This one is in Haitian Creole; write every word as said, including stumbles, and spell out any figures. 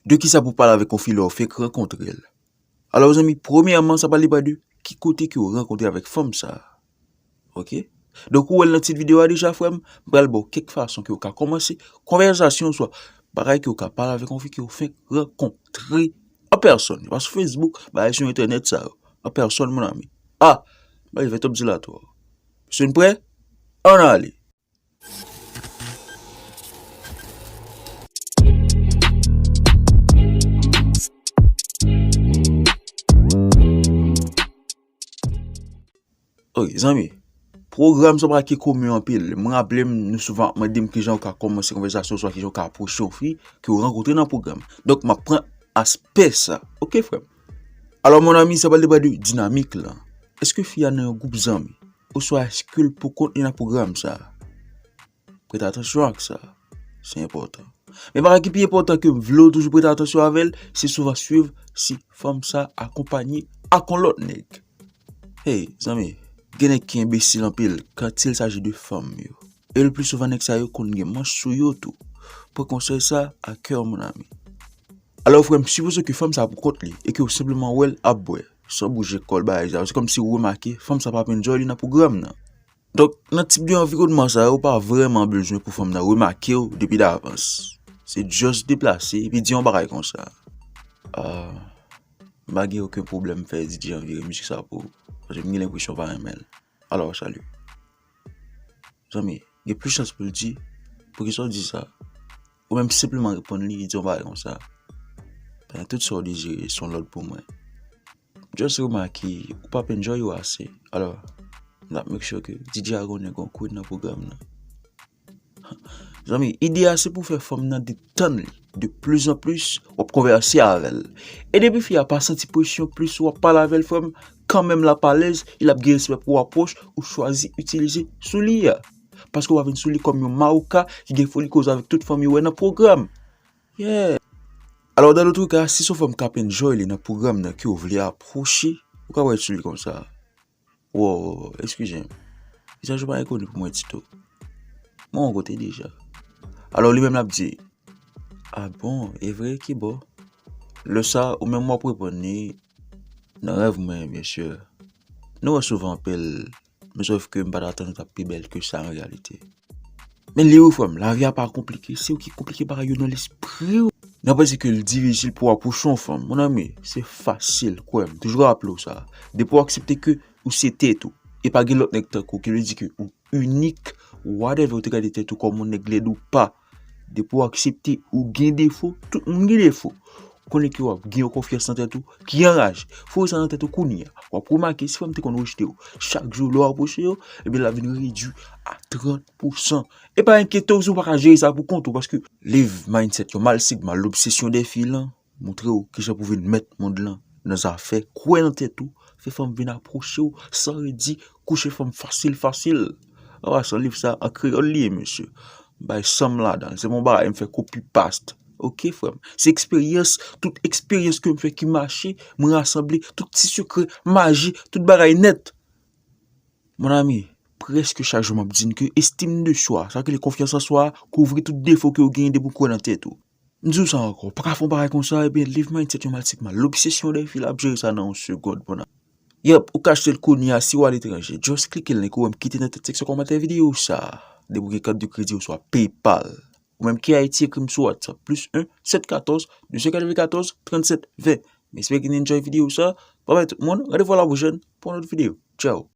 De kisa pou pale avèk yon fi lè w fenk rankontre l? Alò, zanmi, premyèman, sa pral depann de ki kote ke w rankontre avèk fanm sa a. Oke? Donk, ou wè l nan tit videyo a deja, frè m, m pral ba w kèk fason ke w ka kòmanse konvèsasyon, oswa bagay ke w ka pale avèk yon fi ke w fenk rankontre an pèsòn. Se pa sou Facebook, bagay sou entènèt sa yo. An pèsòn, mon ami. Ah! M pral fè top dilatwa. Mesye, n prè? Ann ale! Ok, zanmi. Pwogram sa pa ki komen anpil. Mwen raple m, nou souvan ap mande m kijan w ka kòmanse konvèsasyon, oswa kijan w ka apwoche yon fi ke w rankontre nan pwogram. Donk, m ap pran aspè sa. Ok, frè m. Alò, mon ami, sa pral depann de dinamik la. Èske fi a nan yon gwoup zanmi? Oswa èske l poukont li nan pwogram sa? Prete atansyon ak sa. Se enpòtan. Men bagay ki pi enpòtan ke m vle w toujou prete atansyon avè l, se souvan swiv si fanm sa akonpanye ak yon lòt nèg. Hey, zanmi, gen nèg ki enbesil anpil quand il s'agit de fanm yo. E le pli souvan, nèg sa yo konn gen manch sou yo tou. Pran konsèy sa a kè, mon ami. Alò, frè m, sipoze ke fanm sa poukont li e ke w senpleman wè l ap bwè, san bouje kò l, bagay sa yo, se kòmsi w remake fanm sa p ap enjoy li nan pwogram nan. Donk, nan tip de anviwònman sa yo, ou pa vrèman bezwen pou fanm nan remake w depi davans. Se just deplase epi di yon bagay konsa. Ah, m pa gen okenn pwoblèm fè D J an vire mizik sa pou ou, paske m gen lenpresyon w pa renmen l. Alò, salut. Zanmi, gen plis chans pou l di, "Poukisa w di sa?" Ou menm senpleman reponn li, di yon bagay konsa, "Ben, tout sa w dezire, se yon lòd pou mwen." Just remake, ou p ap enjoy yo ase. Alò, n ap make sure ke D J a konnen gen yon queen nan pwogram nan. Zanmi, ide a se pou fè fanm nan detann li. De plus en plus, w ap konvèse avè l. E depi fi a pa santi presyon, plis w ap pale avè l, frè m, kanmenm l ap alèz, e l ap gen respè pou apwòch ou chwazi itilize sou li a. Paske w pa vin sou li kòm yon mawoka ki gen foli koze avèk tout fanm yo wè nan pwogram. Yeah. Alò, dans l'autre cas, si se yon fanm k ap enjoy li nan pwogram nan ke w vle apwoche, ou ka wè sou li konsa. Wo, eskize m. Vizaj ou pa enkoni pou mwen ditou. Mwen yon kote deja. Alò, li menm l ap di, "Ah bon, e vre, ki bò?" Lè sa, ou menm w ap reponn li, "Nan rèv mwen, byen si." Nou wè souvan anpil, men sòf ke m pa t atann li t ap pi bèl ke sa an reyalite. Men li wi, frè m, lavi a pa konplike, se ou ki konplike bagay yo nan lespri w. Nan panse ke l difisil pou w apwoche yon fanm, mon ami, se fasil, kwè m, toujou raple w sa. Depi w aksepte ke ou se tèt ou, e pa gen lòt nèg tankou w, ki vle di ke ou inik, whatever, ou te gade tèt ou kòm yon nèg lèd ou pa. Depi w aksepte ou gen defo, tout moun gen defo. Konnen ke w ap gen yon konfyans nan tèt ou ki anraje. Foure sa nan tèt ou kounye a. W ap remake, si fanm te konn rejte w chak jou lè w apwoche yo, ebyen l ap vin redui a trant pousan. E pa enkyete w si w pa ka jere sa pou kont ou, paske live mindset, yon mal sigma, lobsesyon de fi lan, montre w kijan pou vin mèt mond lan nan zafè, kwè nan tèt ou, fè fanm vin apwoche w san redi, kouche fanm fasil fasil. An pasan, liv sa an kreyòl li ye, mesye. M bay san m ladan l. Se pa yon bagay m fè copy paste. Oke, frè m. Se eksperyans, tout eksperyans ke m fè ki mache, mwen rasanble tout ti sekrè, maji, tout bagay nèt. Mon ami, prèske chak jou m ap di n ke estime de soi, sa ki rele konfyans an swa, kouvri tout defo ke w genyen depi w kwè nan tèt ou. M di w sa ankò, w pa ka fè yon bagay konsa, ebyen, live mindset yon mal sigma, lobsesyon de fi l ap jere sa nan yon segond, mon ami. Yep, ou ka achte l kounye a si w aletranje. Just klike link ou wè m kite nan tèt seksyon kòmantè videyo sa. Depi w gen kat de kredi oswa PayPal. Ou menm ki Ayiti, ekri m sou WhatsApp, plis en, sèt katòz, de sèt katòz, trannsenk ven. M espere ke n enjoy videyo sa. Babay tout moun, randevou a la pwochèn pou yon lòt videyo. Ciao.